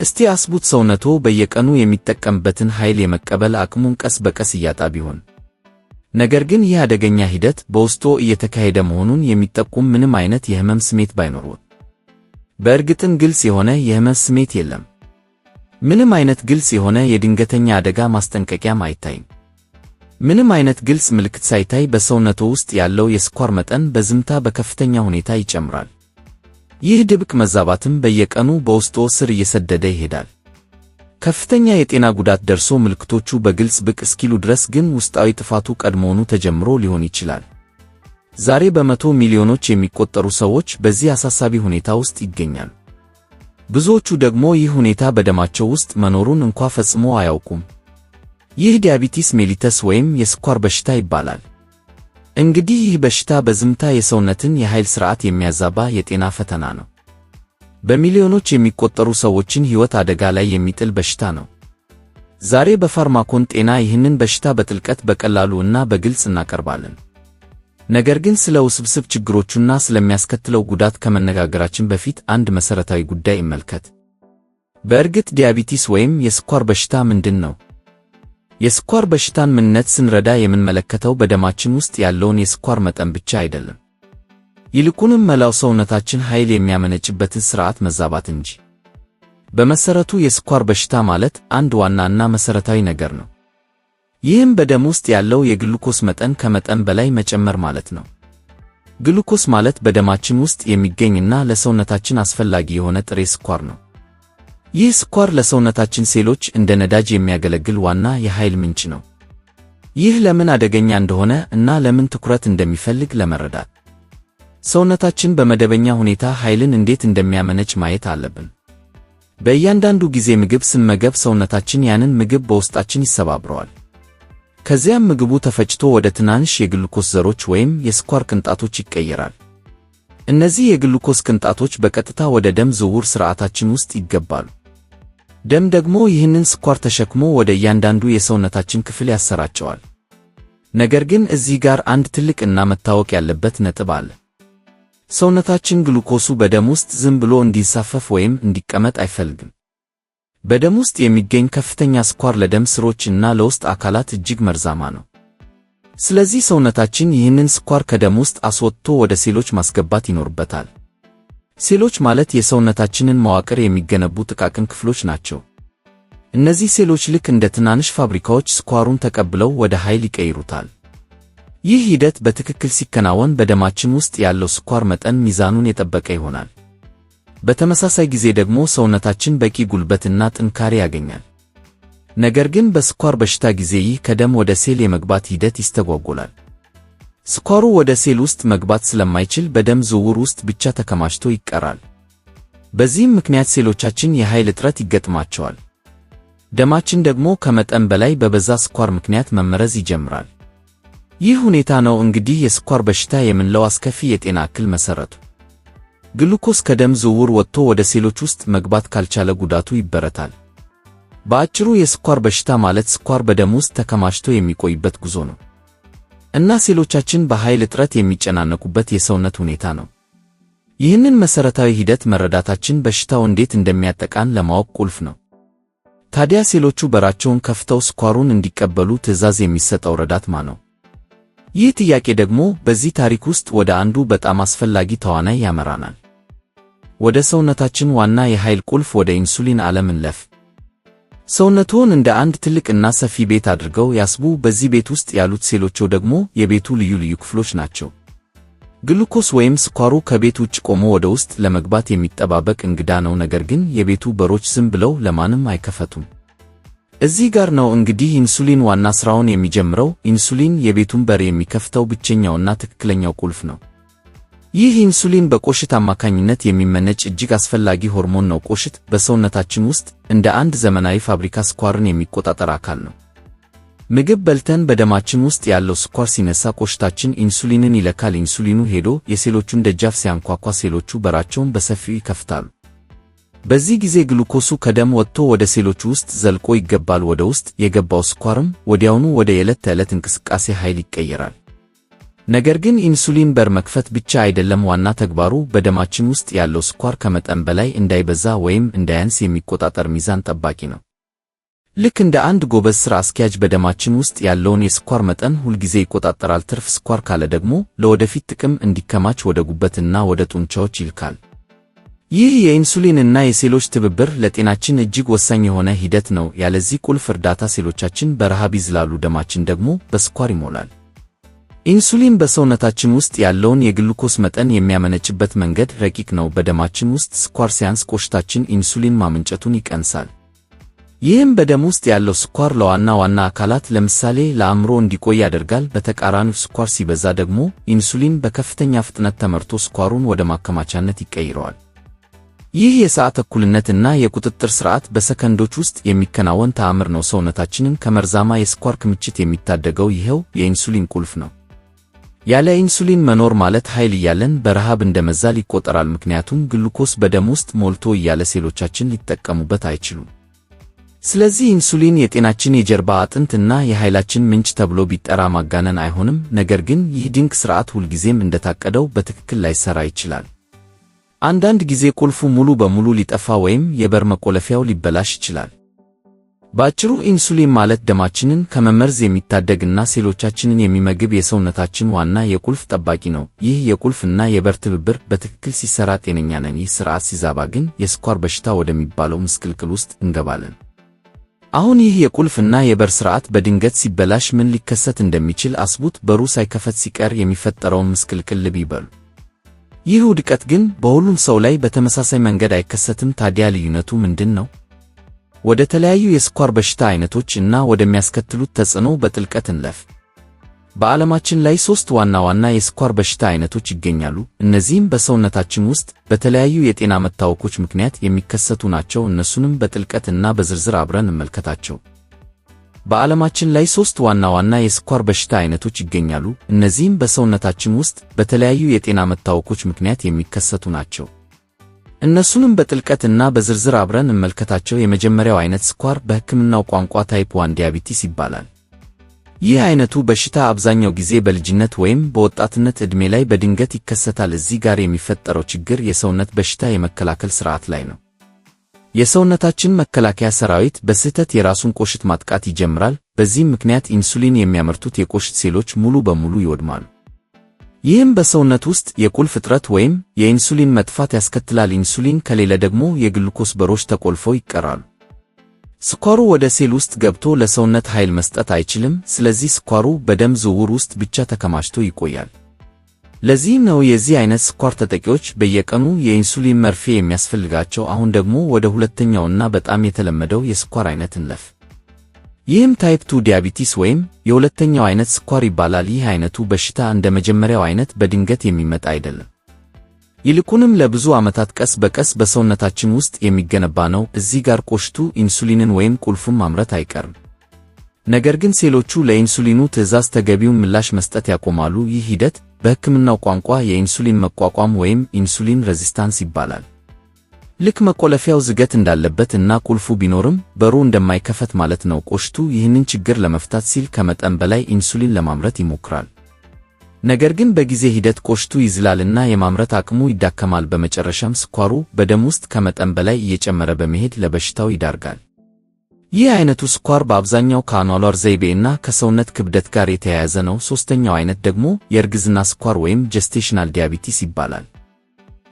እስቲ አስቡት፣ ሰውነትዎ በየቀኑ የሚጠቀምበትን ኃይል የመቀበል አቅሙን ቀስ በቀስ እያጣ ቢሆን። ነገር ግን ይህ አደገኛ ሂደት በውስጥዎ እየተካሄደ መሆኑን የሚጠቁም ምንም አይነት የህመም ስሜት ባይኖርዎት። በእርግጥም ግልጽ የሆነ የህመም ስሜት የለም። ምንም አይነት ግልጽ የሆነ የድንገተኛ አደጋ ማስጠንቀቂያም አይታይም። ምንም አይነት ግልጽ ምልክት ሳይታይ በሰውነትዎ ውስጥ ያለው የስኳር መጠን በዝምታ በከፍተኛ ሁኔታ ይጨምራል። ይህ ድብቅ መዛባትም በየቀኑ በውስጥዎ ስር እየሰደደ ይሄዳል። ከፍተኛ የጤና ጉዳት ደርሶ ምልክቶቹ በግልጽ ብቅ እስኪሉ ድረስ ግን ውስጣዊ ጥፋቱ ቀድሞውኑ ተጀምሮ ሊሆን ይችላል። ዛሬ በመቶ ሚሊዮኖች የሚቆጠሩ ሰዎች በዚህ አሳሳቢ ሁኔታ ውስጥ ይገኛሉ። ብዙዎቹ ደግሞ ይህ ሁኔታ በደማቸው ውስጥ መኖሩን እንኳ ፈጽሞ አያውቁም። ይህ diabetes mellitus ወይም የስኳር በሽታ ይባላል። እንግዲህ ይህ በሽታ በዝምታ የሰውነትን የኃይል ሥርዓት የሚያዛባ የጤና ፈተና ነው። በሚሊዮኖች የሚቆጠሩ ሰዎችን ሕይወት አደጋ ላይ የሚጥል በሽታ ነው። ዛሬ በፋርማኮን ጤና ይህንን በሽታ በጥልቀት፣ በቀላሉ እና በግልጽ እናቀርባለን። ነገር ግን ስለ ውስብስብ ችግሮቹና ስለሚያስከትለው ጉዳት ከመነጋገራችን በፊት አንድ መሠረታዊ ጉዳይ እንመልከት። በእርግጥ diabetes ወይም የስኳር በሽታ ምንድን ነው? የስኳር በሽታን ምንነት ስንረዳ የምንመለከተው በደማችን ውስጥ ያለውን የስኳር መጠን ብቻ አይደለም። ይልቁንም መላው ሰውነታችን ኃይል የሚያመነጭበትን ሥርዓት መዛባት እንጂ። በመሠረቱ የስኳር በሽታ ማለት አንድ ዋናና መሠረታዊ ነገር ነው። ይህም በደም ውስጥ ያለው የግሉኮስ መጠን ከመጠን በላይ መጨመር ማለት ነው። ግሉኮስ ማለት በደማችን ውስጥ የሚገኝና ለሰውነታችን አስፈላጊ የሆነ ጥሬ ስኳር ነው። ይህ ስኳር ለሰውነታችን ሴሎች እንደ ነዳጅ የሚያገለግል ዋና የኃይል ምንጭ ነው። ይህ ለምን አደገኛ እንደሆነ እና ለምን ትኩረት እንደሚፈልግ ለመረዳት ሰውነታችን በመደበኛ ሁኔታ ኃይልን እንዴት እንደሚያመነጭ ማየት አለብን። በእያንዳንዱ ጊዜ ምግብ ስንመገብ ሰውነታችን ያንን ምግብ በውስጣችን ይሰባብረዋል። ከዚያም ምግቡ ተፈጭቶ ወደ ትናንሽ የግሉኮስ ዘሮች ወይም የስኳር ቅንጣቶች ይቀየራል። እነዚህ የግሉኮስ ቅንጣቶች በቀጥታ ወደ ደም ዝውውር ሥርዓታችን ውስጥ ይገባሉ። ደም ደግሞ ይህንን ስኳር ተሸክሞ ወደ እያንዳንዱ የሰውነታችን ክፍል ያሰራጨዋል። ነገር ግን እዚህ ጋር አንድ ትልቅ እና መታወቅ ያለበት ነጥብ አለ። ሰውነታችን ግሉኮሱ በደም ውስጥ ዝም ብሎ እንዲንሳፈፍ ወይም እንዲቀመጥ አይፈልግም። በደም ውስጥ የሚገኝ ከፍተኛ ስኳር ለደም ስሮች እና ለውስጥ አካላት እጅግ መርዛማ ነው። ስለዚህ ሰውነታችን ይህንን ስኳር ከደም ውስጥ አስወጥቶ ወደ ሴሎች ማስገባት ይኖርበታል። ሴሎች ማለት የሰውነታችንን መዋቅር የሚገነቡ ጥቃቅን ክፍሎች ናቸው። እነዚህ ሴሎች ልክ እንደ ትናንሽ ፋብሪካዎች ስኳሩን ተቀብለው ወደ ኃይል ይቀይሩታል። ይህ ሂደት በትክክል ሲከናወን በደማችን ውስጥ ያለው ስኳር መጠን ሚዛኑን የጠበቀ ይሆናል። በተመሳሳይ ጊዜ ደግሞ ሰውነታችን በቂ ጉልበትና ጥንካሬ ያገኛል። ነገር ግን በስኳር በሽታ ጊዜ ይህ ከደም ወደ ሴል የመግባት ሂደት ይስተጓጎላል። ስኳሩ ወደ ሴል ውስጥ መግባት ስለማይችል በደም ዝውውር ውስጥ ብቻ ተከማችቶ ይቀራል። በዚህም ምክንያት ሴሎቻችን የኃይል እጥረት ይገጥማቸዋል። ደማችን ደግሞ ከመጠን በላይ በበዛ ስኳር ምክንያት መመረዝ ይጀምራል። ይህ ሁኔታ ነው እንግዲህ የስኳር በሽታ የምንለው አስከፊ የጤና እክል መሠረቱ። ግሉኮስ ከደም ዝውውር ወጥቶ ወደ ሴሎች ውስጥ መግባት ካልቻለ ጉዳቱ ይበረታል። በአጭሩ የስኳር በሽታ ማለት ስኳር በደም ውስጥ ተከማችቶ የሚቆይበት ጉዞ ነው እና ሴሎቻችን በኃይል እጥረት የሚጨናነቁበት የሰውነት ሁኔታ ነው። ይህንን መሠረታዊ ሂደት መረዳታችን በሽታው እንዴት እንደሚያጠቃን ለማወቅ ቁልፍ ነው። ታዲያ ሴሎቹ በራቸውን ከፍተው ስኳሩን እንዲቀበሉ ትዕዛዝ የሚሰጠው ረዳት ማን ነው? ይህ ጥያቄ ደግሞ በዚህ ታሪክ ውስጥ ወደ አንዱ በጣም አስፈላጊ ተዋናይ ያመራናል። ወደ ሰውነታችን ዋና የኃይል ቁልፍ፣ ወደ ኢንሱሊን ዓለም እንለፍ። ሰውነትዎን እንደ አንድ ትልቅና ሰፊ ቤት አድርገው ያስቡ። በዚህ ቤት ውስጥ ያሉት ሴሎችዎ ደግሞ የቤቱ ልዩ ልዩ ክፍሎች ናቸው። ግሉኮስ ወይም ስኳሩ ከቤት ውጭ ቆሞ ወደ ውስጥ ለመግባት የሚጠባበቅ እንግዳ ነው። ነገር ግን የቤቱ በሮች ዝም ብለው ለማንም አይከፈቱም። እዚህ ጋር ነው እንግዲህ ኢንሱሊን ዋና ሥራውን የሚጀምረው። ኢንሱሊን የቤቱን በር የሚከፍተው ብቸኛውና ትክክለኛው ቁልፍ ነው። ይህ ኢንሱሊን በቆሽት አማካኝነት የሚመነጭ እጅግ አስፈላጊ ሆርሞን ነው። ቆሽት በሰውነታችን ውስጥ እንደ አንድ ዘመናዊ ፋብሪካ ስኳርን የሚቆጣጠር አካል ነው። ምግብ በልተን በደማችን ውስጥ ያለው ስኳር ሲነሳ ቆሽታችን ኢንሱሊንን ይለካል። ኢንሱሊኑ ሄዶ የሴሎቹን ደጃፍ ሲያንኳኳ ሴሎቹ በራቸውን በሰፊው ይከፍታሉ። በዚህ ጊዜ ግሉኮሱ ከደም ወጥቶ ወደ ሴሎቹ ውስጥ ዘልቆ ይገባል። ወደ ውስጥ የገባው ስኳርም ወዲያውኑ ወደ የዕለት ተዕለት እንቅስቃሴ ኃይል ይቀየራል። ነገር ግን ኢንሱሊን በር መክፈት ብቻ አይደለም ዋና ተግባሩ። በደማችን ውስጥ ያለው ስኳር ከመጠን በላይ እንዳይበዛ ወይም እንዳያንስ የሚቆጣጠር ሚዛን ጠባቂ ነው። ልክ እንደ አንድ ጎበዝ ሥራ አስኪያጅ በደማችን ውስጥ ያለውን የስኳር መጠን ሁልጊዜ ይቆጣጠራል። ትርፍ ስኳር ካለ ደግሞ ለወደፊት ጥቅም እንዲከማች ወደ ጉበትና ወደ ጡንቻዎች ይልካል። ይህ የኢንሱሊን እና የሴሎች ትብብር ለጤናችን እጅግ ወሳኝ የሆነ ሂደት ነው። ያለዚህ ቁልፍ እርዳታ ሴሎቻችን በረሃብ ይዝላሉ፣ ደማችን ደግሞ በስኳር ይሞላል። ኢንሱሊን በሰውነታችን ውስጥ ያለውን የግሉኮስ መጠን የሚያመነጭበት መንገድ ረቂቅ ነው። በደማችን ውስጥ ስኳር ሲያንስ ቆሽታችን ኢንሱሊን ማመንጨቱን ይቀንሳል። ይህም በደም ውስጥ ያለው ስኳር ለዋና ዋና አካላት ለምሳሌ ለአእምሮ እንዲቆይ ያደርጋል። በተቃራኒው ስኳር ሲበዛ ደግሞ ኢንሱሊን በከፍተኛ ፍጥነት ተመርቶ ስኳሩን ወደ ማከማቻነት ይቀይረዋል። ይህ የሰዓት እኩልነት እና የቁጥጥር ሥርዓት በሰከንዶች ውስጥ የሚከናወን ተአምር ነው። ሰውነታችንን ከመርዛማ የስኳር ክምችት የሚታደገው ይኸው የኢንሱሊን ቁልፍ ነው። ያለ ኢንሱሊን መኖር ማለት ኃይል እያለን በረሃብ እንደመዛል ይቆጠራል። ምክንያቱም ግሉኮስ በደም ውስጥ ሞልቶ እያለ ሴሎቻችን ሊጠቀሙበት አይችሉም። ስለዚህ ኢንሱሊን የጤናችን የጀርባ አጥንት እና የኃይላችን ምንጭ ተብሎ ቢጠራ ማጋነን አይሆንም። ነገር ግን ይህ ድንቅ ሥርዓት ሁልጊዜም እንደታቀደው በትክክል ላይሠራ ይችላል። አንዳንድ ጊዜ ቁልፉ ሙሉ በሙሉ ሊጠፋ ወይም የበር መቆለፊያው ሊበላሽ ይችላል። በአጭሩ ኢንሱሊን ማለት ደማችንን ከመመርዝ የሚታደግና ሴሎቻችንን የሚመግብ የሰውነታችን ዋና የቁልፍ ጠባቂ ነው። ይህ የቁልፍ እና የበር ትብብር በትክክል ሲሰራ ጤነኛ ነን። ይህ ሥርዓት ሲዛባ ግን የስኳር በሽታ ወደሚባለው ምስቅልቅል ውስጥ እንገባለን። አሁን ይህ የቁልፍ እና የበር ሥርዓት በድንገት ሲበላሽ ምን ሊከሰት እንደሚችል አስቡት። በሩ ሳይከፈት ሲቀር የሚፈጠረውን ምስቅልቅል ልብ ይበሉ። ይህ ውድቀት ግን በሁሉም ሰው ላይ በተመሳሳይ መንገድ አይከሰትም። ታዲያ ልዩነቱ ምንድን ነው? ወደ ተለያዩ የስኳር በሽታ አይነቶች እና ወደሚያስከትሉት ተጽዕኖ በጥልቀት እንለፍ። በዓለማችን ላይ ሦስት ዋና ዋና የስኳር በሽታ አይነቶች ይገኛሉ። እነዚህም በሰውነታችን ውስጥ በተለያዩ የጤና መታወኮች ምክንያት የሚከሰቱ ናቸው። እነሱንም በጥልቀት እና በዝርዝር አብረን እንመልከታቸው። በዓለማችን ላይ ሦስት ዋና ዋና የስኳር በሽታ አይነቶች ይገኛሉ። እነዚህም በሰውነታችን ውስጥ በተለያዩ የጤና መታወኮች ምክንያት የሚከሰቱ ናቸው። እነሱንም በጥልቀት እና በዝርዝር አብረን እንመልከታቸው። የመጀመሪያው አይነት ስኳር በሕክምናው ቋንቋ type 1 diabetes ይባላል። ይህ አይነቱ በሽታ አብዛኛው ጊዜ በልጅነት ወይም በወጣትነት ዕድሜ ላይ በድንገት ይከሰታል። እዚህ ጋር የሚፈጠረው ችግር የሰውነት በሽታ የመከላከል ሥርዓት ላይ ነው። የሰውነታችን መከላከያ ሰራዊት በስህተት የራሱን ቆሽት ማጥቃት ይጀምራል። በዚህም ምክንያት ኢንሱሊን የሚያመርቱት የቆሽት ሴሎች ሙሉ በሙሉ ይወድማሉ። ይህም በሰውነት ውስጥ የቁልፍ እጥረት ወይም የኢንሱሊን መጥፋት ያስከትላል። ኢንሱሊን ከሌለ ደግሞ የግሉኮስ በሮች ተቆልፈው ይቀራሉ። ስኳሩ ወደ ሴል ውስጥ ገብቶ ለሰውነት ኃይል መስጠት አይችልም። ስለዚህ ስኳሩ በደም ዝውውር ውስጥ ብቻ ተከማችቶ ይቆያል። ለዚህም ነው የዚህ አይነት ስኳር ተጠቂዎች በየቀኑ የኢንሱሊን መርፌ የሚያስፈልጋቸው። አሁን ደግሞ ወደ ሁለተኛውና በጣም የተለመደው የስኳር አይነት እንለፍ። ይህም type 2 diabetes ወይም የሁለተኛው አይነት ስኳር ይባላል። ይህ አይነቱ በሽታ እንደ መጀመሪያው አይነት በድንገት የሚመጣ አይደለም። ይልቁንም ለብዙ ዓመታት ቀስ በቀስ በሰውነታችን ውስጥ የሚገነባ ነው። እዚህ ጋር ቆሽቱ ኢንሱሊንን ወይም ቁልፉን ማምረት አይቀርም። ነገር ግን ሴሎቹ ለኢንሱሊኑ ትዕዛዝ ተገቢውን ምላሽ መስጠት ያቆማሉ። ይህ ሂደት በሕክምናው ቋንቋ የኢንሱሊን መቋቋም ወይም insulin resistance ይባላል። ልክ መቆለፊያው ዝገት እንዳለበት እና ቁልፉ ቢኖርም በሩ እንደማይከፈት ማለት ነው። ቆሽቱ ይህንን ችግር ለመፍታት ሲል ከመጠን በላይ ኢንሱሊን ለማምረት ይሞክራል። ነገር ግን በጊዜ ሂደት ቆሽቱ ይዝላልና የማምረት አቅሙ ይዳከማል። በመጨረሻም ስኳሩ በደም ውስጥ ከመጠን በላይ እየጨመረ በመሄድ ለበሽታው ይዳርጋል። ይህ አይነቱ ስኳር በአብዛኛው ከአኗኗር ዘይቤ እና ከሰውነት ክብደት ጋር የተያያዘ ነው። ሦስተኛው አይነት ደግሞ የእርግዝና ስኳር ወይም gestational diabetes ይባላል።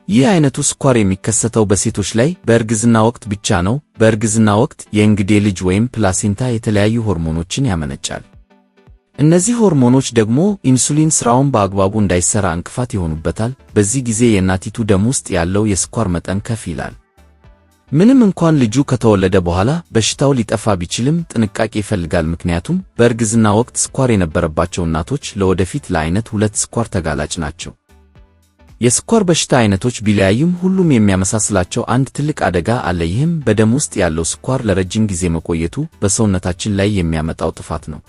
ይህ አይነቱ ስኳር የሚከሰተው በሴቶች ላይ በእርግዝና ወቅት ብቻ ነው። በእርግዝና ወቅት የእንግዴ ልጅ ወይም placenta የተለያዩ ሆርሞኖችን ያመነጫል። እነዚህ ሆርሞኖች ደግሞ ኢንሱሊን ስራውን በአግባቡ እንዳይሰራ እንቅፋት ይሆኑበታል። በዚህ ጊዜ የእናቲቱ ደም ውስጥ ያለው የስኳር መጠን ከፍ ይላል። ምንም እንኳን ልጁ ከተወለደ በኋላ በሽታው ሊጠፋ ቢችልም ጥንቃቄ ይፈልጋል። ምክንያቱም በእርግዝና ወቅት ስኳር የነበረባቸው እናቶች ለወደፊት ለአይነት 2 ስኳር ተጋላጭ ናቸው። የስኳር በሽታ አይነቶች ቢለያዩም ሁሉም የሚያመሳስላቸው አንድ ትልቅ አደጋ አለ። ይህም በደም ውስጥ ያለው ስኳር ለረጅም ጊዜ መቆየቱ በሰውነታችን ላይ የሚያመጣው ጥፋት ነው።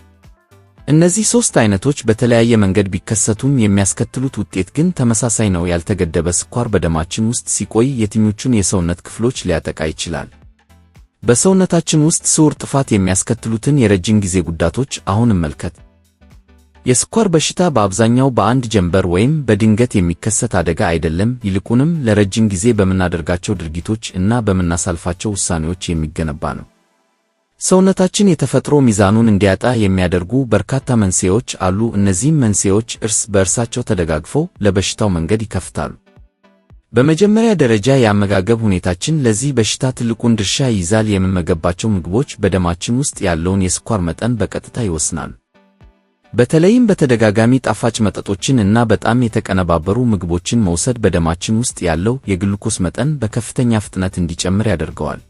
እነዚህ ሦስት አይነቶች በተለያየ መንገድ ቢከሰቱም የሚያስከትሉት ውጤት ግን ተመሳሳይ ነው። ያልተገደበ ስኳር በደማችን ውስጥ ሲቆይ የትኞቹን የሰውነት ክፍሎች ሊያጠቃ ይችላል? በሰውነታችን ውስጥ ስውር ጥፋት የሚያስከትሉትን የረጅም ጊዜ ጉዳቶች አሁን እንመልከት። የስኳር በሽታ በአብዛኛው በአንድ ጀንበር ወይም በድንገት የሚከሰት አደጋ አይደለም። ይልቁንም ለረጅም ጊዜ በምናደርጋቸው ድርጊቶች እና በምናሳልፋቸው ውሳኔዎች የሚገነባ ነው። ሰውነታችን የተፈጥሮ ሚዛኑን እንዲያጣ የሚያደርጉ በርካታ መንስኤዎች አሉ። እነዚህም መንስኤዎች እርስ በእርሳቸው ተደጋግፈው ለበሽታው መንገድ ይከፍታሉ። በመጀመሪያ ደረጃ የአመጋገብ ሁኔታችን ለዚህ በሽታ ትልቁን ድርሻ ይይዛል። የምንመገባቸው ምግቦች በደማችን ውስጥ ያለውን የስኳር መጠን በቀጥታ ይወስናሉ። በተለይም በተደጋጋሚ ጣፋጭ መጠጦችን እና በጣም የተቀነባበሩ ምግቦችን መውሰድ በደማችን ውስጥ ያለው የግሉኮስ መጠን በከፍተኛ ፍጥነት እንዲጨምር ያደርገዋል።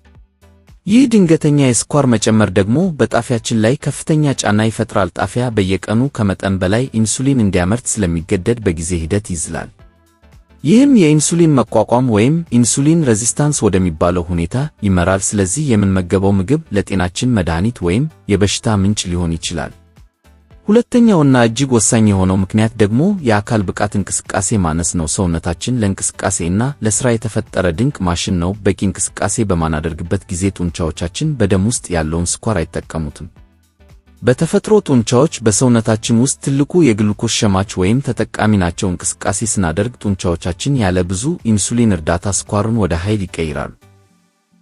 ይህ ድንገተኛ የስኳር መጨመር ደግሞ በጣፊያችን ላይ ከፍተኛ ጫና ይፈጥራል። ጣፊያ በየቀኑ ከመጠን በላይ ኢንሱሊን እንዲያመርት ስለሚገደድ በጊዜ ሂደት ይዝላል። ይህም የኢንሱሊን መቋቋም ወይም insulin resistance ወደሚባለው ሁኔታ ይመራል። ስለዚህ የምንመገበው ምግብ ለጤናችን መድኃኒት ወይም የበሽታ ምንጭ ሊሆን ይችላል። ሁለተኛውና እጅግ ወሳኝ የሆነው ምክንያት ደግሞ የአካል ብቃት እንቅስቃሴ ማነስ ነው። ሰውነታችን ለእንቅስቃሴና ለሥራ የተፈጠረ ድንቅ ማሽን ነው። በቂ እንቅስቃሴ በማናደርግበት ጊዜ ጡንቻዎቻችን በደም ውስጥ ያለውን ስኳር አይጠቀሙትም። በተፈጥሮ ጡንቻዎች በሰውነታችን ውስጥ ትልቁ የግሉኮስ ሸማች ወይም ተጠቃሚ ናቸው። እንቅስቃሴ ስናደርግ ጡንቻዎቻችን ያለ ብዙ ኢንሱሊን እርዳታ ስኳርን ወደ ኃይል ይቀይራሉ።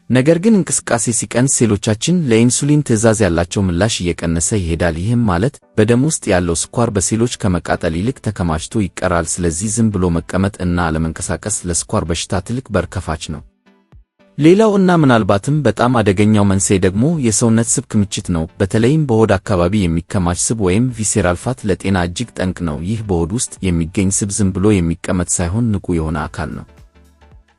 ነገር ግን እንቅስቃሴ ሲቀንስ ሴሎቻችን ለኢንሱሊን ትዕዛዝ ያላቸው ምላሽ እየቀነሰ ይሄዳል። ይህም ማለት በደም ውስጥ ያለው ስኳር በሴሎች ከመቃጠል ይልቅ ተከማችቶ ይቀራል። ስለዚህ ዝም ብሎ መቀመጥ እና አለመንቀሳቀስ ለስኳር በሽታ ትልቅ በር ከፋች ነው። ሌላው እና ምናልባትም በጣም አደገኛው መንስኤ ደግሞ የሰውነት ስብ ክምችት ነው። በተለይም በሆድ አካባቢ የሚከማች ስብ ወይም visceral fat ለጤና እጅግ ጠንቅ ነው። ይህ በሆድ ውስጥ የሚገኝ ስብ ዝም ብሎ የሚቀመጥ ሳይሆን ንቁ የሆነ አካል ነው።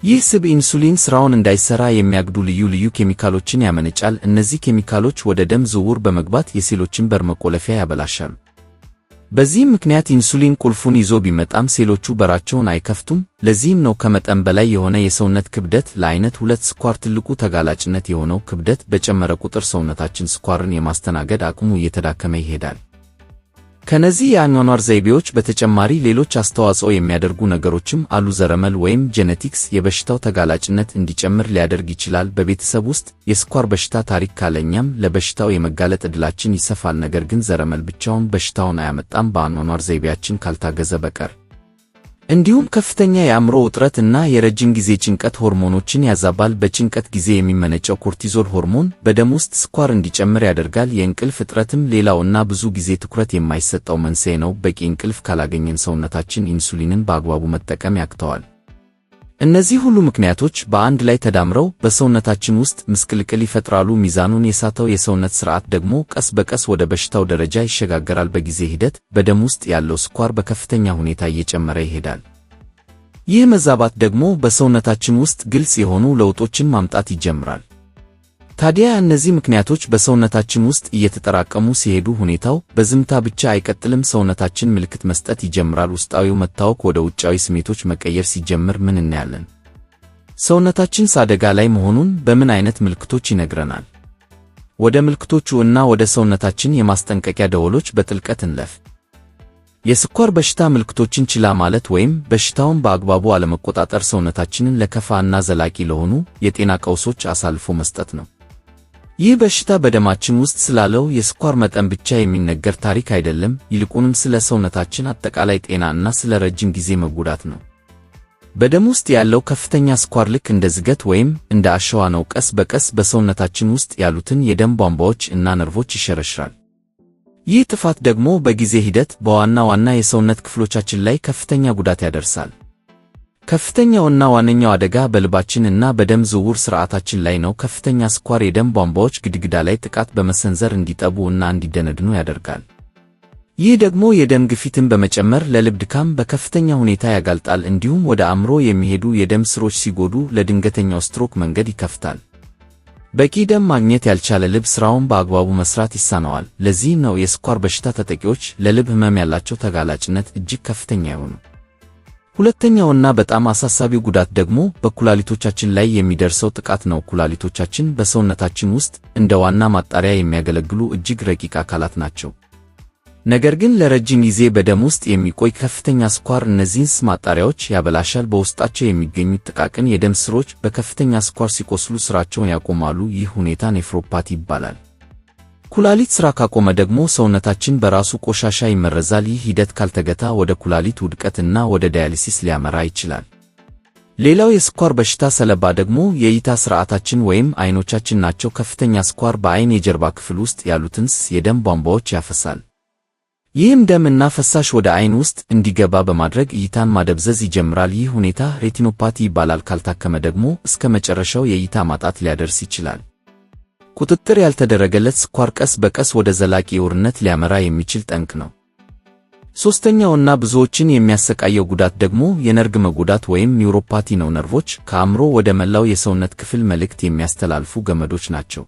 ይህ ስብ ኢንሱሊን ስራውን እንዳይሰራ የሚያግዱ ልዩ ልዩ ኬሚካሎችን ያመነጫል። እነዚህ ኬሚካሎች ወደ ደም ዝውውር በመግባት የሴሎችን በር መቆለፊያ ያበላሻሉ። በዚህም ምክንያት ኢንሱሊን ቁልፉን ይዞ ቢመጣም ሴሎቹ በራቸውን አይከፍቱም። ለዚህም ነው ከመጠን በላይ የሆነ የሰውነት ክብደት ለአይነት ሁለት ስኳር ትልቁ ተጋላጭነት የሆነው። ክብደት በጨመረ ቁጥር ሰውነታችን ስኳርን የማስተናገድ አቅሙ እየተዳከመ ይሄዳል። ከነዚህ የአኗኗር ዘይቤዎች በተጨማሪ ሌሎች አስተዋጽኦ የሚያደርጉ ነገሮችም አሉ። ዘረመል ወይም genetics የበሽታው ተጋላጭነት እንዲጨምር ሊያደርግ ይችላል። በቤተሰብ ውስጥ የስኳር በሽታ ታሪክ ካለ እኛም ለበሽታው የመጋለጥ ዕድላችን ይሰፋል። ነገር ግን ዘረመል ብቻውን በሽታውን አያመጣም በአኗኗር ዘይቤያችን ካልታገዘ በቀር። እንዲሁም ከፍተኛ የአእምሮ ውጥረት እና የረጅም ጊዜ ጭንቀት ሆርሞኖችን ያዛባል። በጭንቀት ጊዜ የሚመነጨው cortisol ሆርሞን በደም ውስጥ ስኳር እንዲጨምር ያደርጋል። የእንቅልፍ እጥረትም ሌላው እና ብዙ ጊዜ ትኩረት የማይሰጠው መንስኤ ነው። በቂ እንቅልፍ ካላገኘን ሰውነታችን ኢንሱሊንን በአግባቡ መጠቀም ያቅተዋል። እነዚህ ሁሉ ምክንያቶች በአንድ ላይ ተዳምረው በሰውነታችን ውስጥ ምስቅልቅል ይፈጥራሉ። ሚዛኑን የሳተው የሰውነት ስርዓት ደግሞ ቀስ በቀስ ወደ በሽታው ደረጃ ይሸጋገራል። በጊዜ ሂደት በደም ውስጥ ያለው ስኳር በከፍተኛ ሁኔታ እየጨመረ ይሄዳል። ይህ መዛባት ደግሞ በሰውነታችን ውስጥ ግልጽ የሆኑ ለውጦችን ማምጣት ይጀምራል። ታዲያ እነዚህ ምክንያቶች በሰውነታችን ውስጥ እየተጠራቀሙ ሲሄዱ ሁኔታው በዝምታ ብቻ አይቀጥልም። ሰውነታችን ምልክት መስጠት ይጀምራል። ውስጣዊው መታወክ ወደ ውጫዊ ስሜቶች መቀየር ሲጀምር ምን እናያለን? ሰውነታችን አደጋ ላይ መሆኑን በምን አይነት ምልክቶች ይነግረናል? ወደ ምልክቶቹ እና ወደ ሰውነታችን የማስጠንቀቂያ ደወሎች በጥልቀት እንለፍ። የስኳር በሽታ ምልክቶችን ችላ ማለት ወይም በሽታውን በአግባቡ አለመቆጣጠር ሰውነታችንን ለከፋ እና ዘላቂ ለሆኑ የጤና ቀውሶች አሳልፎ መስጠት ነው። ይህ በሽታ በደማችን ውስጥ ስላለው የስኳር መጠን ብቻ የሚነገር ታሪክ አይደለም፣ ይልቁንም ስለ ሰውነታችን አጠቃላይ ጤና እና ስለ ረጅም ጊዜ መጎዳት ነው። በደም ውስጥ ያለው ከፍተኛ ስኳር ልክ እንደ ዝገት ወይም እንደ አሸዋ ነው። ቀስ በቀስ በሰውነታችን ውስጥ ያሉትን የደም ቧንቧዎች እና ነርቮች ይሸረሽራል። ይህ ጥፋት ደግሞ በጊዜ ሂደት በዋና ዋና የሰውነት ክፍሎቻችን ላይ ከፍተኛ ጉዳት ያደርሳል። ከፍተኛውና ዋነኛው አደጋ በልባችን እና በደም ዝውውር ሥርዓታችን ላይ ነው። ከፍተኛ ስኳር የደም ቧንቧዎች ግድግዳ ላይ ጥቃት በመሰንዘር እንዲጠቡ እና እንዲደነድኑ ያደርጋል። ይህ ደግሞ የደም ግፊትን በመጨመር ለልብ ድካም በከፍተኛ ሁኔታ ያጋልጣል። እንዲሁም ወደ አእምሮ የሚሄዱ የደም ስሮች ሲጎዱ ለድንገተኛው ስትሮክ መንገድ ይከፍታል። በቂ ደም ማግኘት ያልቻለ ልብ ሥራውን በአግባቡ መስራት ይሳነዋል። ለዚህም ነው የስኳር በሽታ ተጠቂዎች ለልብ ህመም ያላቸው ተጋላጭነት እጅግ ከፍተኛ የሆኑ። ሁለተኛውና በጣም አሳሳቢው ጉዳት ደግሞ በኩላሊቶቻችን ላይ የሚደርሰው ጥቃት ነው። ኩላሊቶቻችን በሰውነታችን ውስጥ እንደ ዋና ማጣሪያ የሚያገለግሉ እጅግ ረቂቅ አካላት ናቸው። ነገር ግን ለረጅም ጊዜ በደም ውስጥ የሚቆይ ከፍተኛ ስኳር እነዚህን ማጣሪያዎች ያበላሻል። በውስጣቸው የሚገኙት ጥቃቅን የደም ስሮች በከፍተኛ ስኳር ሲቆስሉ ስራቸውን ያቆማሉ። ይህ ሁኔታ nephropathy ይባላል። ኩላሊት ሥራ ካቆመ ደግሞ ሰውነታችን በራሱ ቆሻሻ ይመረዛል። ይህ ሂደት ካልተገታ ወደ ኩላሊት ውድቀት እና ወደ dialysis ሊያመራ ይችላል። ሌላው የስኳር በሽታ ሰለባ ደግሞ የእይታ ስርዓታችን ወይም አይኖቻችን ናቸው። ከፍተኛ ስኳር በአይን የጀርባ ክፍል ውስጥ ያሉትን ስስ የደም ቧንቧዎች ያፈሳል። ይህም ደም እና ፈሳሽ ወደ አይን ውስጥ እንዲገባ በማድረግ እይታን ማደብዘዝ ይጀምራል። ይህ ሁኔታ retinopathy ይባላል። ካልታከመ ደግሞ እስከ መጨረሻው የእይታ ማጣት ሊያደርስ ይችላል። ቁጥጥር ያልተደረገለት ስኳር ቀስ በቀስ ወደ ዘላቂ ዕውርነት ሊያመራ የሚችል ጠንቅ ነው። ሦስተኛውና ብዙዎችን የሚያሰቃየው ጉዳት ደግሞ የነርቭ መጎዳት ወይም neuropathy ነው። ነርቮች ከአእምሮ ወደ መላው የሰውነት ክፍል መልእክት የሚያስተላልፉ ገመዶች ናቸው።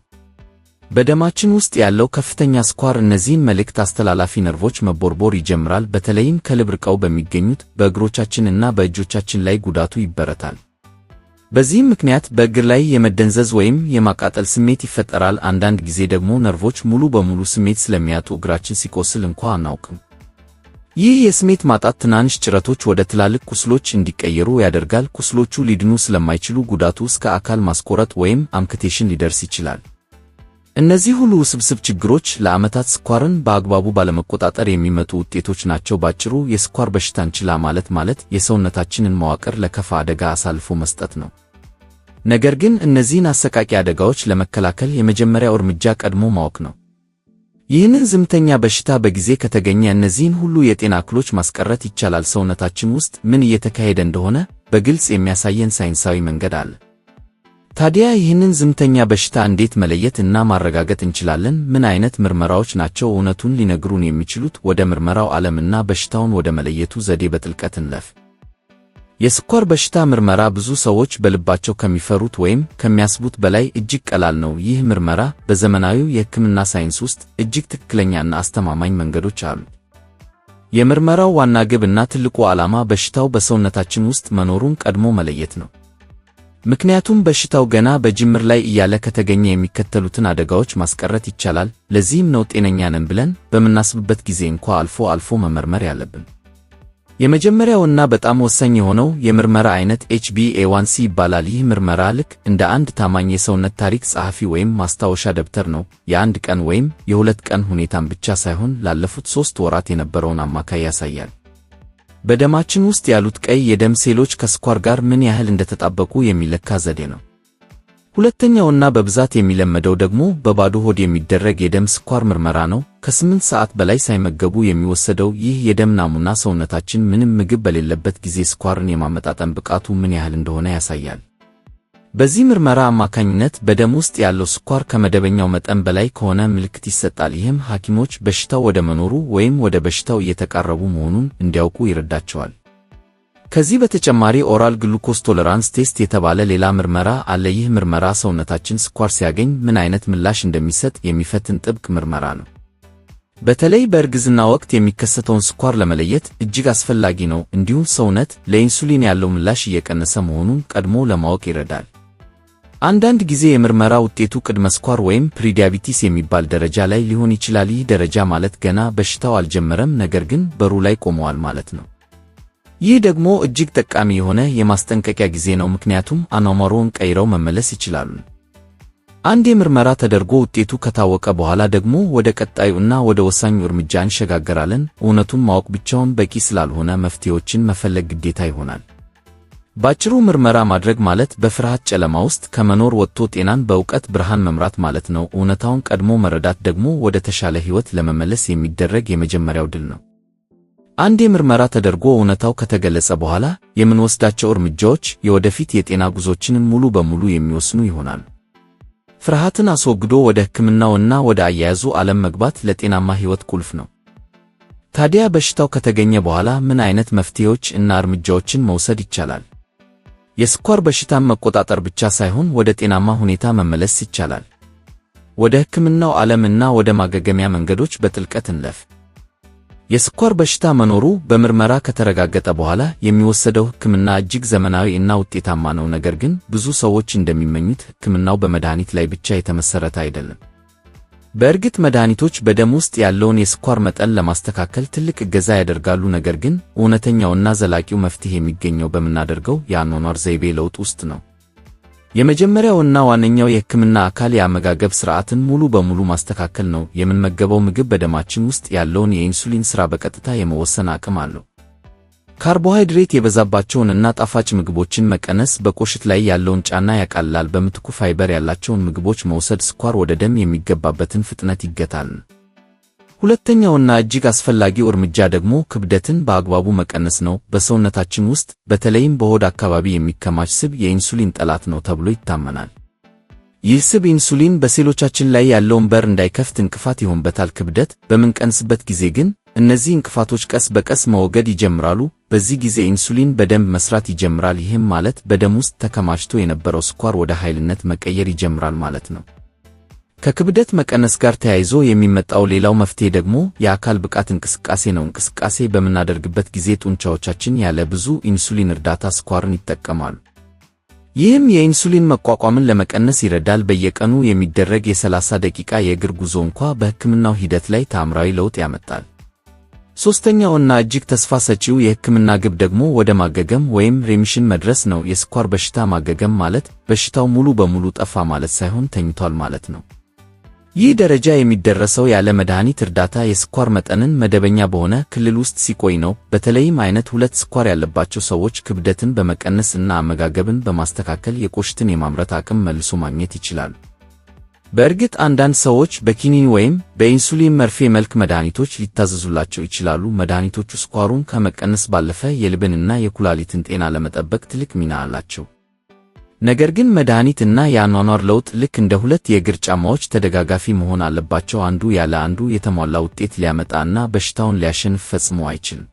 በደማችን ውስጥ ያለው ከፍተኛ ስኳር እነዚህን መልእክት አስተላላፊ ነርቮች መቦርቦር ይጀምራል። በተለይም ከልብ ርቀው በሚገኙት በእግሮቻችን እና በእጆቻችን ላይ ጉዳቱ ይበረታል። በዚህም ምክንያት በእግር ላይ የመደንዘዝ ወይም የማቃጠል ስሜት ይፈጠራል። አንዳንድ ጊዜ ደግሞ ነርቮች ሙሉ በሙሉ ስሜት ስለሚያጡ እግራችን ሲቆስል እንኳ አናውቅም። ይህ የስሜት ማጣት ትናንሽ ጭረቶች ወደ ትላልቅ ቁስሎች እንዲቀየሩ ያደርጋል። ቁስሎቹ ሊድኑ ስለማይችሉ ጉዳቱ እስከ አካል ማስቆረጥ ወይም amputation ሊደርስ ይችላል። እነዚህ ሁሉ ውስብስብ ችግሮች ለዓመታት ስኳርን በአግባቡ ባለመቆጣጠር የሚመጡ ውጤቶች ናቸው። ባጭሩ የስኳር በሽታን ችላ ማለት የሰውነታችንን መዋቅር ለከፋ አደጋ አሳልፎ መስጠት ነው። ነገር ግን እነዚህን አሰቃቂ አደጋዎች ለመከላከል የመጀመሪያው እርምጃ ቀድሞ ማወቅ ነው። ይህንን ዝምተኛ በሽታ በጊዜ ከተገኘ እነዚህን ሁሉ የጤና እክሎች ማስቀረት ይቻላል። ሰውነታችን ውስጥ ምን እየተካሄደ እንደሆነ በግልጽ የሚያሳየን ሳይንሳዊ መንገድ አለ። ታዲያ ይህንን ዝምተኛ በሽታ እንዴት መለየት እና ማረጋገጥ እንችላለን? ምን አይነት ምርመራዎች ናቸው እውነቱን ሊነግሩን የሚችሉት? ወደ ምርመራው ዓለም እና በሽታውን ወደ መለየቱ ዘዴ በጥልቀት እንለፍ። የስኳር በሽታ ምርመራ ብዙ ሰዎች በልባቸው ከሚፈሩት ወይም ከሚያስቡት በላይ እጅግ ቀላል ነው። ይህ ምርመራ በዘመናዊው የሕክምና ሳይንስ ውስጥ እጅግ ትክክለኛና አስተማማኝ መንገዶች አሉት። የምርመራው ዋና ግብ እና ትልቁ ዓላማ በሽታው በሰውነታችን ውስጥ መኖሩን ቀድሞ መለየት ነው። ምክንያቱም በሽታው ገና በጅምር ላይ እያለ ከተገኘ የሚከተሉትን አደጋዎች ማስቀረት ይቻላል። ለዚህም ነው ጤነኛ ነን ብለን በምናስብበት ጊዜ እንኳ አልፎ አልፎ መመርመር ያለብን። የመጀመሪያውና በጣም ወሳኝ የሆነው የምርመራ አይነት HbA1c ይባላል። ይህ ምርመራ ልክ እንደ አንድ ታማኝ የሰውነት ታሪክ ጸሐፊ ወይም ማስታወሻ ደብተር ነው። የአንድ ቀን ወይም የ2 ቀን ሁኔታን ብቻ ሳይሆን ላለፉት 3 ወራት የነበረውን አማካይ ያሳያል። በደማችን ውስጥ ያሉት ቀይ የደም ሴሎች ከስኳር ጋር ምን ያህል እንደተጣበቁ የሚለካ ዘዴ ነው። ሁለተኛውና በብዛት የሚለመደው ደግሞ በባዶ ሆድ የሚደረግ የደም ስኳር ምርመራ ነው። ከ8 ሰዓት በላይ ሳይመገቡ የሚወሰደው ይህ የደም ናሙና ሰውነታችን ምንም ምግብ በሌለበት ጊዜ ስኳርን የማመጣጠን ብቃቱ ምን ያህል እንደሆነ ያሳያል። በዚህ ምርመራ አማካኝነት በደም ውስጥ ያለው ስኳር ከመደበኛው መጠን በላይ ከሆነ ምልክት ይሰጣል። ይህም ሐኪሞች በሽታው ወደ መኖሩ ወይም ወደ በሽታው እየተቃረቡ መሆኑን እንዲያውቁ ይረዳቸዋል። ከዚህ በተጨማሪ oral glucose tolerance test የተባለ ሌላ ምርመራ አለ። ይህ ምርመራ ሰውነታችን ስኳር ሲያገኝ ምን አይነት ምላሽ እንደሚሰጥ የሚፈትን ጥብቅ ምርመራ ነው። በተለይ በእርግዝና ወቅት የሚከሰተውን ስኳር ለመለየት እጅግ አስፈላጊ ነው። እንዲሁም ሰውነት ለኢንሱሊን ያለው ምላሽ እየቀነሰ መሆኑን ቀድሞ ለማወቅ ይረዳል። አንዳንድ ጊዜ የምርመራ ውጤቱ ቅድመ ስኳር ወይም prediabetes የሚባል ደረጃ ላይ ሊሆን ይችላል። ይህ ደረጃ ማለት ገና በሽታው አልጀመረም፣ ነገር ግን በሩ ላይ ቆመዋል ማለት ነው። ይህ ደግሞ እጅግ ጠቃሚ የሆነ የማስጠንቀቂያ ጊዜ ነው፣ ምክንያቱም አኗኗርዎን ቀይረው መመለስ ይችላሉ። አንድ የምርመራ ተደርጎ ውጤቱ ከታወቀ በኋላ ደግሞ ወደ ቀጣዩ እና ወደ ወሳኙ እርምጃ እንሸጋገራለን። እውነቱን ማወቅ ብቻውን በቂ ስላልሆነ መፍትሄዎችን መፈለግ ግዴታ ይሆናል። ባጭሩ ምርመራ ማድረግ ማለት በፍርሃት ጨለማ ውስጥ ከመኖር ወጥቶ ጤናን በእውቀት ብርሃን መምራት ማለት ነው። እውነታውን ቀድሞ መረዳት ደግሞ ወደ ተሻለ ሕይወት ለመመለስ የሚደረግ የመጀመሪያው ድል ነው። አንድ የምርመራ ተደርጎ እውነታው ከተገለጸ በኋላ የምንወስዳቸው እርምጃዎች የወደፊት የጤና ጉዞአችንን ሙሉ በሙሉ የሚወስኑ ይሆናሉ። ፍርሃትን አስወግዶ ወደ ሕክምናውና ወደ አያያዙ ዓለም መግባት ለጤናማ ሕይወት ቁልፍ ነው። ታዲያ በሽታው ከተገኘ በኋላ ምን አይነት መፍትሄዎች እና እርምጃዎችን መውሰድ ይቻላል? የስኳር በሽታን መቆጣጠር ብቻ ሳይሆን ወደ ጤናማ ሁኔታ መመለስ ይቻላል። ወደ ሕክምናው ዓለም እና ወደ ማገገሚያ መንገዶች በጥልቀት እንለፍ። የስኳር በሽታ መኖሩ በምርመራ ከተረጋገጠ በኋላ የሚወሰደው ሕክምና እጅግ ዘመናዊ እና ውጤታማ ነው። ነገር ግን ብዙ ሰዎች እንደሚመኙት ሕክምናው በመድኃኒት ላይ ብቻ የተመሰረተ አይደለም። በእርግጥ መድኃኒቶች በደም ውስጥ ያለውን የስኳር መጠን ለማስተካከል ትልቅ እገዛ ያደርጋሉ። ነገር ግን እውነተኛውና ዘላቂው መፍትሄ የሚገኘው በምናደርገው የአኗኗር ዘይቤ ለውጥ ውስጥ ነው። የመጀመሪያውና ዋነኛው የሕክምና አካል የአመጋገብ ሥርዓትን ሙሉ በሙሉ ማስተካከል ነው። የምንመገበው ምግብ በደማችን ውስጥ ያለውን የኢንሱሊን ሥራ በቀጥታ የመወሰን አቅም አለው። ካርቦሃይድሬት የበዛባቸውን እና ጣፋጭ ምግቦችን መቀነስ በቆሽት ላይ ያለውን ጫና ያቃልላል። በምትኩ ፋይበር ያላቸውን ምግቦች መውሰድ ስኳር ወደ ደም የሚገባበትን ፍጥነት ይገታል። ሁለተኛውና እጅግ አስፈላጊው እርምጃ ደግሞ ክብደትን በአግባቡ መቀነስ ነው። በሰውነታችን ውስጥ በተለይም በሆድ አካባቢ የሚከማች ስብ የኢንሱሊን ጠላት ነው ተብሎ ይታመናል። ይህ ስብ ኢንሱሊን በሴሎቻችን ላይ ያለውን በር እንዳይከፍት እንቅፋት ይሆንበታል። ክብደት በምንቀንስበት ጊዜ ግን እነዚህ እንቅፋቶች ቀስ በቀስ መወገድ ይጀምራሉ። በዚህ ጊዜ ኢንሱሊን በደንብ መስራት ይጀምራል። ይህም ማለት በደም ውስጥ ተከማችቶ የነበረው ስኳር ወደ ኃይልነት መቀየር ይጀምራል ማለት ነው። ከክብደት መቀነስ ጋር ተያይዞ የሚመጣው ሌላው መፍትሄ ደግሞ የአካል ብቃት እንቅስቃሴ ነው። እንቅስቃሴ በምናደርግበት ጊዜ ጡንቻዎቻችን ያለ ብዙ ኢንሱሊን እርዳታ ስኳርን ይጠቀማሉ። ይህም የኢንሱሊን መቋቋምን ለመቀነስ ይረዳል። በየቀኑ የሚደረግ የ30 ደቂቃ የእግር ጉዞ እንኳ በሕክምናው ሂደት ላይ ተአምራዊ ለውጥ ያመጣል። ሦስተኛውና እጅግ ተስፋ ሰጪው የሕክምና ግብ ደግሞ ወደ ማገገም ወይም remission መድረስ ነው። የስኳር በሽታ ማገገም ማለት በሽታው ሙሉ በሙሉ ጠፋ ማለት ሳይሆን ተኝቷል ማለት ነው። ይህ ደረጃ የሚደረሰው ያለ መድኃኒት እርዳታ የስኳር መጠንን መደበኛ በሆነ ክልል ውስጥ ሲቆይ ነው። በተለይም አይነት 2 ስኳር ያለባቸው ሰዎች ክብደትን በመቀነስ እና አመጋገብን በማስተካከል የቆሽትን የማምረት አቅም መልሶ ማግኘት ይችላሉ። በእርግጥ አንዳንድ ሰዎች በኪኒን ወይም በኢንሱሊን መርፌ መልክ መድኃኒቶች ሊታዘዙላቸው ይችላሉ። መድኃኒቶቹ ስኳሩን ከመቀነስ ባለፈ የልብንና የኩላሊትን ጤና ለመጠበቅ ትልቅ ሚና አላቸው። ነገር ግን መድኃኒት እና የአኗኗር ለውጥ ልክ እንደ ሁለት የእግር ጫማዎች ተደጋጋፊ መሆን አለባቸው። አንዱ ያለ አንዱ የተሟላ ውጤት ሊያመጣ እና በሽታውን ሊያሸንፍ ፈጽሞ አይችልም።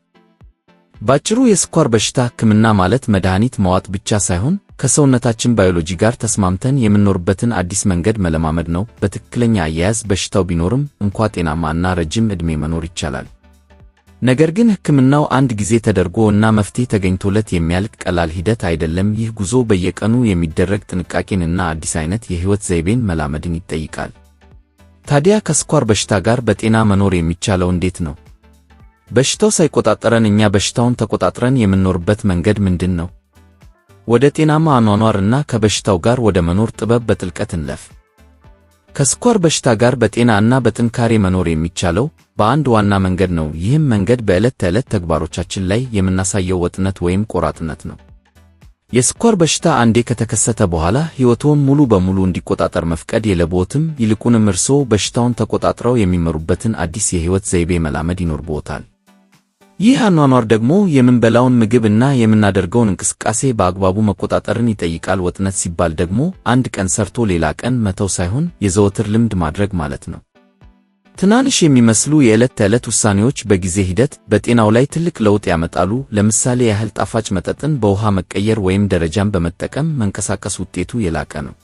ባጭሩ የስኳር በሽታ ሕክምና ማለት መድኃኒት መዋጥ ብቻ ሳይሆን ከሰውነታችን ባዮሎጂ ጋር ተስማምተን የምንኖርበትን አዲስ መንገድ መለማመድ ነው። በትክክለኛ አያያዝ በሽታው ቢኖርም እንኳ ጤናማ እና ረጅም ዕድሜ መኖር ይቻላል። ነገር ግን ሕክምናው አንድ ጊዜ ተደርጎ እና መፍትሄ ተገኝቶለት የሚያልቅ ቀላል ሂደት አይደለም። ይህ ጉዞ በየቀኑ የሚደረግ ጥንቃቄንና አዲስ አይነት የሕይወት ዘይቤን መላመድን ይጠይቃል። ታዲያ ከስኳር በሽታ ጋር በጤና መኖር የሚቻለው እንዴት ነው? በሽታው ሳይቆጣጠረን እኛ በሽታውን ተቆጣጥረን የምንኖርበት መንገድ ምንድን ነው? ወደ ጤናማ አኗኗር እና ከበሽታው ጋር ወደ መኖር ጥበብ በጥልቀት እንለፍ። ከስኳር በሽታ ጋር በጤና እና በጥንካሬ መኖር የሚቻለው በአንድ ዋና መንገድ ነው። ይህም መንገድ በዕለት ተዕለት ተግባሮቻችን ላይ የምናሳየው ወጥነት ወይም ቆራጥነት ነው። የስኳር በሽታ አንዴ ከተከሰተ በኋላ ሕይወትዎን ሙሉ በሙሉ እንዲቆጣጠር መፍቀድ የለብዎትም። ይልቁንም እርስዎ በሽታውን ተቆጣጥረው የሚመሩበትን አዲስ የሕይወት ዘይቤ መላመድ ይኖርብዎታል። ይህ አኗኗር ደግሞ የምንበላውን ምግብ እና የምናደርገውን እንቅስቃሴ በአግባቡ መቆጣጠርን ይጠይቃል። ወጥነት ሲባል ደግሞ አንድ ቀን ሰርቶ ሌላ ቀን መተው ሳይሆን የዘወትር ልምድ ማድረግ ማለት ነው። ትናንሽ የሚመስሉ የዕለት ተዕለት ውሳኔዎች በጊዜ ሂደት በጤናው ላይ ትልቅ ለውጥ ያመጣሉ። ለምሳሌ ያህል ጣፋጭ መጠጥን በውሃ መቀየር ወይም ደረጃን በመጠቀም መንቀሳቀስ ውጤቱ የላቀ ነው።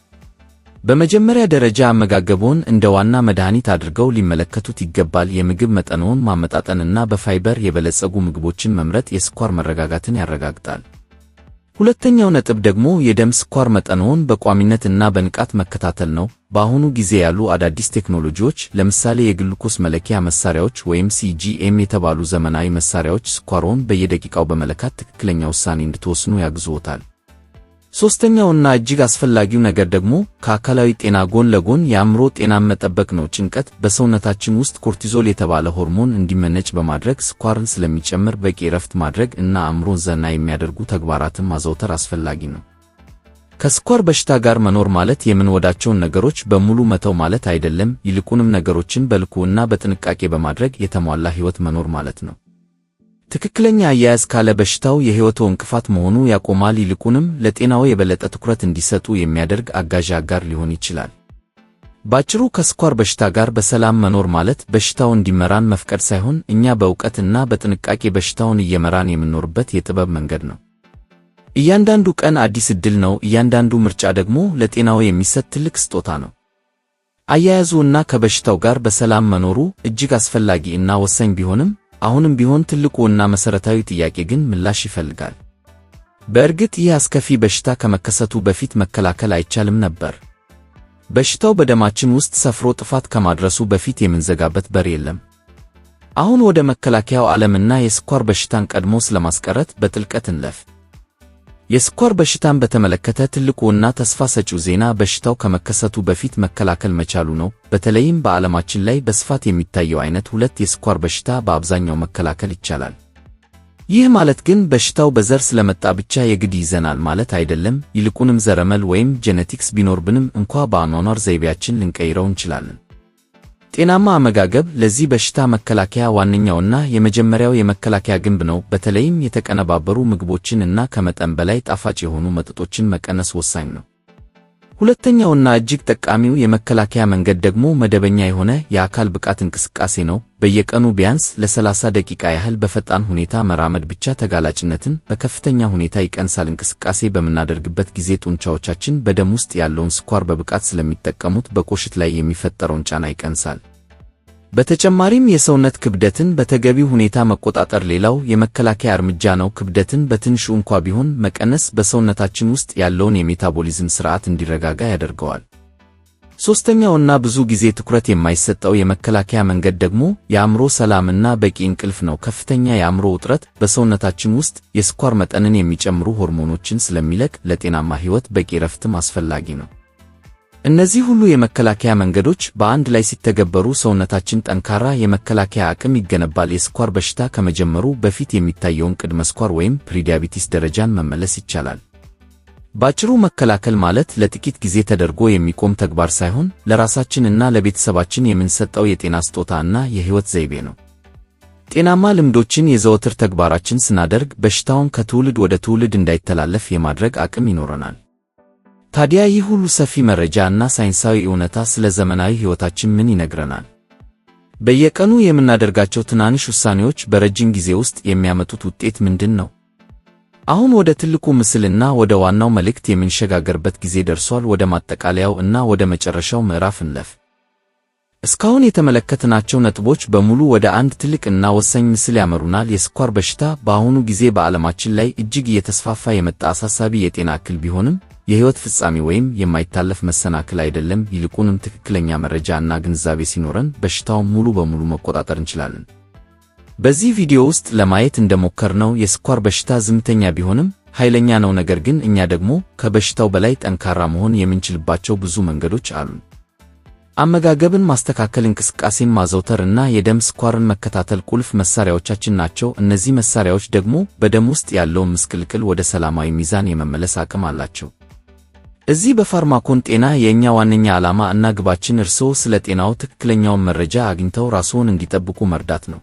በመጀመሪያ ደረጃ አመጋገብዎን እንደ ዋና መድኃኒት አድርገው ሊመለከቱት ይገባል። የምግብ መጠንዎን ማመጣጠንና በፋይበር የበለጸጉ ምግቦችን መምረጥ የስኳር መረጋጋትን ያረጋግጣል። ሁለተኛው ነጥብ ደግሞ የደም ስኳር መጠንዎን በቋሚነት እና በንቃት መከታተል ነው። በአሁኑ ጊዜ ያሉ አዳዲስ ቴክኖሎጂዎች ለምሳሌ የግሉኮስ መለኪያ መሳሪያዎች ወይም CGM የተባሉ ዘመናዊ መሳሪያዎች ስኳርዎን በየደቂቃው በመለካት ትክክለኛ ውሳኔ እንድትወስኑ ያግዙዎታል። ሦስተኛውና እጅግ አስፈላጊው ነገር ደግሞ ከአካላዊ ጤና ጎን ለጎን የአእምሮ ጤናን መጠበቅ ነው። ጭንቀት በሰውነታችን ውስጥ ኮርቲዞል የተባለ ሆርሞን እንዲመነጭ በማድረግ ስኳርን ስለሚጨምር በቂ እረፍት ማድረግ እና አእምሮን ዘና የሚያደርጉ ተግባራትን ማዘውተር አስፈላጊ ነው። ከስኳር በሽታ ጋር መኖር ማለት የምንወዳቸውን ነገሮች በሙሉ መተው ማለት አይደለም። ይልቁንም ነገሮችን በልኩ እና በጥንቃቄ በማድረግ የተሟላ ሕይወት መኖር ማለት ነው። ትክክለኛ አያያዝ ካለ በሽታው የሕይወትዎ እንቅፋት መሆኑ ያቆማል። ይልቁንም ለጤናዎ የበለጠ ትኩረት እንዲሰጡ የሚያደርግ አጋዥ አጋር ሊሆን ይችላል። ባጭሩ ከስኳር በሽታ ጋር በሰላም መኖር ማለት በሽታው እንዲመራን መፍቀድ ሳይሆን እኛ በእውቀት እና በጥንቃቄ በሽታውን እየመራን የምንኖርበት የጥበብ መንገድ ነው። እያንዳንዱ ቀን አዲስ ዕድል ነው። እያንዳንዱ ምርጫ ደግሞ ለጤናዎ የሚሰጥ ትልቅ ስጦታ ነው። አያያዙ እና ከበሽታው ጋር በሰላም መኖሩ እጅግ አስፈላጊ እና ወሳኝ ቢሆንም አሁንም ቢሆን ትልቁ እና መሠረታዊ ጥያቄ ግን ምላሽ ይፈልጋል። በእርግጥ ይህ አስከፊ በሽታ ከመከሰቱ በፊት መከላከል አይቻልም ነበር? በሽታው በደማችን ውስጥ ሰፍሮ ጥፋት ከማድረሱ በፊት የምንዘጋበት በር የለም። አሁን ወደ መከላከያው ዓለምና የስኳር በሽታን ቀድሞ ስለማስቀረት በጥልቀት እንለፍ። የስኳር በሽታን በተመለከተ ትልቁና ተስፋ ሰጪው ዜና በሽታው ከመከሰቱ በፊት መከላከል መቻሉ ነው። በተለይም በዓለማችን ላይ በስፋት የሚታየው አይነት 2 የስኳር በሽታ በአብዛኛው መከላከል ይቻላል። ይህ ማለት ግን በሽታው በዘር ስለመጣ ብቻ የግድ ይዘናል ማለት አይደለም። ይልቁንም ዘረመል ወይም genetics ቢኖርብንም እንኳ በአኗኗር ዘይቤያችን ልንቀይረው እንችላለን። ጤናማ አመጋገብ ለዚህ በሽታ መከላከያ ዋነኛውና የመጀመሪያው የመከላከያ ግንብ ነው። በተለይም የተቀነባበሩ ምግቦችን እና ከመጠን በላይ ጣፋጭ የሆኑ መጠጦችን መቀነስ ወሳኝ ነው። ሁለተኛውና እጅግ ጠቃሚው የመከላከያ መንገድ ደግሞ መደበኛ የሆነ የአካል ብቃት እንቅስቃሴ ነው። በየቀኑ ቢያንስ ለ30 ደቂቃ ያህል በፈጣን ሁኔታ መራመድ ብቻ ተጋላጭነትን በከፍተኛ ሁኔታ ይቀንሳል። እንቅስቃሴ በምናደርግበት ጊዜ ጡንቻዎቻችን በደም ውስጥ ያለውን ስኳር በብቃት ስለሚጠቀሙት በቆሽት ላይ የሚፈጠረውን ጫና ይቀንሳል። በተጨማሪም የሰውነት ክብደትን በተገቢው ሁኔታ መቆጣጠር ሌላው የመከላከያ እርምጃ ነው። ክብደትን በትንሹ እንኳ ቢሆን መቀነስ በሰውነታችን ውስጥ ያለውን የሜታቦሊዝም ስርዓት እንዲረጋጋ ያደርገዋል። ሦስተኛውና ብዙ ጊዜ ትኩረት የማይሰጠው የመከላከያ መንገድ ደግሞ የአእምሮ ሰላምና በቂ እንቅልፍ ነው። ከፍተኛ የአእምሮ ውጥረት በሰውነታችን ውስጥ የስኳር መጠንን የሚጨምሩ ሆርሞኖችን ስለሚለቅ ለጤናማ ሕይወት በቂ እረፍትም አስፈላጊ ነው። እነዚህ ሁሉ የመከላከያ መንገዶች በአንድ ላይ ሲተገበሩ ሰውነታችን ጠንካራ የመከላከያ አቅም ይገነባል። የስኳር በሽታ ከመጀመሩ በፊት የሚታየውን ቅድመ ስኳር ወይም prediabetes ደረጃን መመለስ ይቻላል። ባጭሩ መከላከል ማለት ለጥቂት ጊዜ ተደርጎ የሚቆም ተግባር ሳይሆን ለራሳችንና ለቤተሰባችን የምንሰጠው የጤና ስጦታ እና የሕይወት ዘይቤ ነው። ጤናማ ልምዶችን የዘወትር ተግባራችን ስናደርግ በሽታውን ከትውልድ ወደ ትውልድ እንዳይተላለፍ የማድረግ አቅም ይኖረናል። ታዲያ ይህ ሁሉ ሰፊ መረጃ እና ሳይንሳዊ እውነታ ስለ ዘመናዊ ሕይወታችን ምን ይነግረናል? በየቀኑ የምናደርጋቸው ትናንሽ ውሳኔዎች በረጅም ጊዜ ውስጥ የሚያመጡት ውጤት ምንድን ነው? አሁን ወደ ትልቁ ምስልና ወደ ዋናው መልእክት የምንሸጋገርበት ጊዜ ደርሷል። ወደ ማጠቃለያው እና ወደ መጨረሻው ምዕራፍ እንለፍ። እስካሁን የተመለከትናቸው ነጥቦች በሙሉ ወደ አንድ ትልቅ እና ወሳኝ ምስል ያመሩናል። የስኳር በሽታ በአሁኑ ጊዜ በዓለማችን ላይ እጅግ እየተስፋፋ የመጣ አሳሳቢ የጤና እክል ቢሆንም የሕይወት ፍጻሜ ወይም የማይታለፍ መሰናክል አይደለም። ይልቁንም ትክክለኛ መረጃ እና ግንዛቤ ሲኖረን በሽታውን ሙሉ በሙሉ መቆጣጠር እንችላለን። በዚህ ቪዲዮ ውስጥ ለማየት እንደሞከርነው የስኳር በሽታ ዝምተኛ ቢሆንም ኃይለኛ ነው። ነገር ግን እኛ ደግሞ ከበሽታው በላይ ጠንካራ መሆን የምንችልባቸው ብዙ መንገዶች አሉን። አመጋገብን ማስተካከል፣ እንቅስቃሴን ማዘውተር እና የደም ስኳርን መከታተል ቁልፍ መሳሪያዎቻችን ናቸው። እነዚህ መሳሪያዎች ደግሞ በደም ውስጥ ያለውን ምስቅልቅል ወደ ሰላማዊ ሚዛን የመመለስ አቅም አላቸው። እዚህ በፋርማኮን ጤና የእኛ ዋነኛ ዓላማ እና ግባችን እርስዎ ስለ ጤናዎ ትክክለኛውን መረጃ አግኝተው ራስዎን እንዲጠብቁ መርዳት ነው።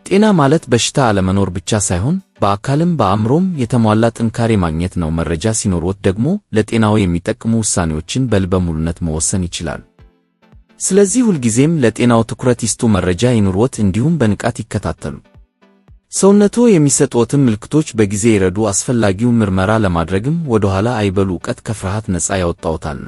ጤና ማለት በሽታ አለመኖር ብቻ ሳይሆን በአካልም በአእምሮም የተሟላ ጥንካሬ ማግኘት ነው። መረጃ ሲኖርዎት ደግሞ ለጤናዎ የሚጠቅሙ ውሳኔዎችን በልበ ሙሉነት መወሰን ይችላሉ። ስለዚህ ሁልጊዜም ለጤናዎ ትኩረት ይስጡ፣ መረጃ ይኑርዎት፣ እንዲሁም በንቃት ይከታተሉ። ሰውነትዎ የሚሰጥዎትን ምልክቶች በጊዜ ይረዱ። አስፈላጊውን ምርመራ ለማድረግም ወደኋላ አይበሉ። እውቀት ከፍርሃት ነፃ ያወጣዎታልና።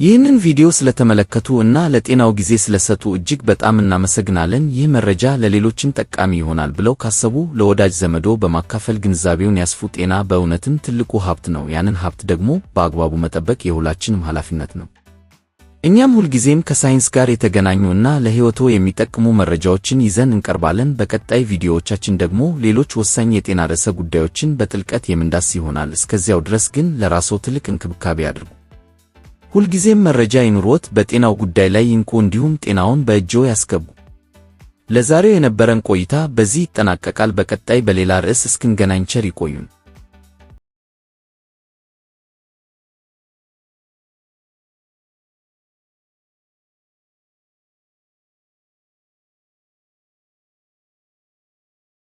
ይህንን ቪዲዮ ስለተመለከቱ እና ለጤናው ጊዜ ስለሰጡ እጅግ በጣም እናመሰግናለን። ይህ መረጃ ለሌሎችም ጠቃሚ ይሆናል ብለው ካሰቡ ለወዳጅ ዘመዶ በማካፈል ግንዛቤውን ያስፉ። ጤና በእውነትም ትልቁ ሀብት ነው። ያንን ሀብት ደግሞ በአግባቡ መጠበቅ የሁላችንም ኃላፊነት ነው። እኛም ሁልጊዜም ከሳይንስ ጋር የተገናኙ እና ለሕይወትዎ የሚጠቅሙ መረጃዎችን ይዘን እንቀርባለን። በቀጣይ ቪዲዮዎቻችን ደግሞ ሌሎች ወሳኝ የጤና ርዕሰ ጉዳዮችን በጥልቀት የምንዳስስ ይሆናል። እስከዚያው ድረስ ግን ለራስዎ ትልቅ እንክብካቤ ያድርጉ። ሁልጊዜም መረጃ ይኑርዎት፣ በጤናው ጉዳይ ላይ ይንቁ፣ እንዲሁም ጤናውን በእጅዎ ያስገቡ። ለዛሬው የነበረን ቆይታ በዚህ ይጠናቀቃል። በቀጣይ በሌላ ርዕስ እስክንገናኝ ቸር ይቆዩን።